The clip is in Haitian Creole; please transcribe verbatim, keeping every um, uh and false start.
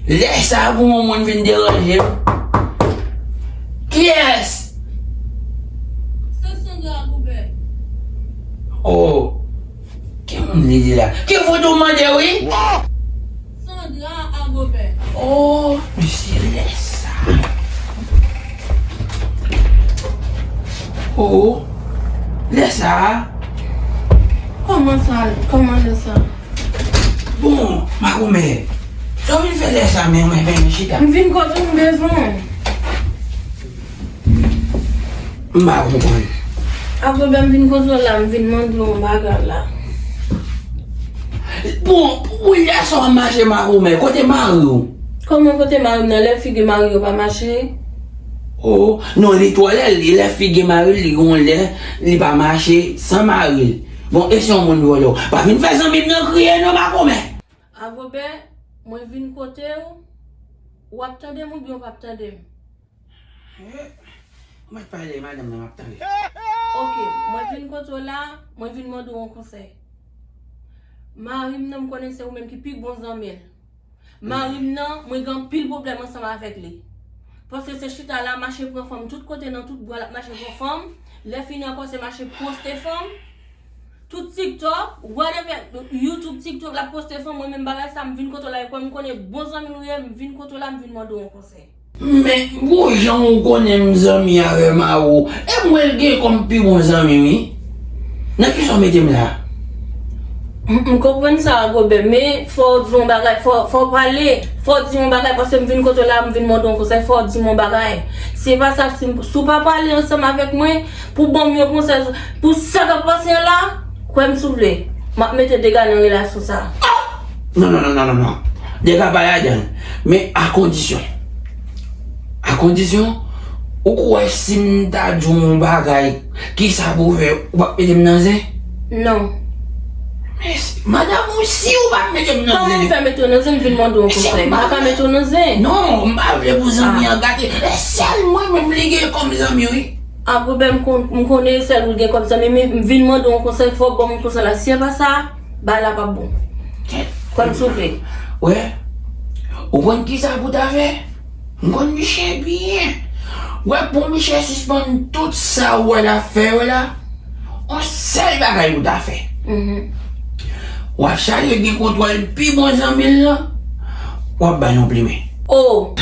Lè sa pou yon moun vin deranje m. Kiyès? Se Sandra Gobè. Oh, ki moun li di la? Ki foto w mande wi? Sandra Agobè. Oh, mesye lè sa. Oh, lè sa. Kòman sa? Kòman lè sa? Bon, makomè, sa w vin fè lè sa, men mwen, men chita. M vin kote w, m bezwen w. M pa konprann. Agobè, m vin kote w la, m vin mande w yon bagay la. Bon, pou lè sa w ap mache makomè, kote mari w? Kòman kote mari m nan? Lè figi mari yo pa mache? Oh, non, li twò lè, li lè figi mari l, li gon lè, li pa mache san mari l. Bon, e si yon moun vòlè w? Pa vin fè zanmi m nan kriye non, makomè. Agobè, mwen vin kote w, w ap tande m oubyen w p ap tande m? Eh, ou mèt pale, madanm nan, m ap tande. Ok, mwen vin kote w la, mwen vin mande w yon konsèy. Mari m nan, m konnen se ou menm ki pi bon zanmi l. Mari m nan, mwen gen anpil pwoblèm ansanm avèk li. Paske se chita la, mache pran fanm tout kote, nan tout bwa l ap mache pran fanm. Lè fini ankò, se mache poste fanm. Tout TikTok, whatever, YouTube, TikTok, l ap poste fanm, mwen menm bagay sa, m vin kote w la, e kwè m konnen bon zanmi l ou ye, m vin kote w la, m vin mande w yon konsèy. Men, bon jan w konnen m zanmi avè mari w, e mwen l gen kòm pi bon zanmi, wi. Nan kisa w mete m la? M, m konprann sa, Agobè, men fò w di yon bagay, fò, fò w pale, fò w di yon bagay, paske m vin kote w la, m vin mande w yon konsèy, fò w di m yon bagay. Si e pa sa, si, si w pa pale ansanm avèk mwen, pou ban m yon konsèy, pou sa k ap pase an la, kwè m si w vle, m ap mete dega nan relasyon sa. Non, non, non, non, non, non. Dega pa ladan l. Men a kondisyon. A kondisyon, ou kwè si m ta di w yon bagay, kisa pou w fè, ou p ap mete m nan zen? Non. Men si, madanm ou, si ou p ap mete m nan zen. Kòman m fè mete w nan zen, m vin mande w yon konsèy? M pa ka mete w nan zen. Non, m pa vle pou zanmi an gate. E sèl mwen menm li gen kòm zanmi, wi. Agobè, m kon-, m konnen e sèl ou gen kòm zanmi, men m vin mande w yon konsèy, fò w ban m yon konsèy la. Si e pa sa, bagay la p ap bon. Kwè m si w vle. Wè, ou konn kisa pou w ta fè? M konn Michè byen. Wè, pou Michè sispann tout sa ou wè l ap fè yo la, yon sèl bagay pou w ta fè. W ap chache gen kontwòl pi bon zanmi l lan, w ap ba l yon plimen. Oh!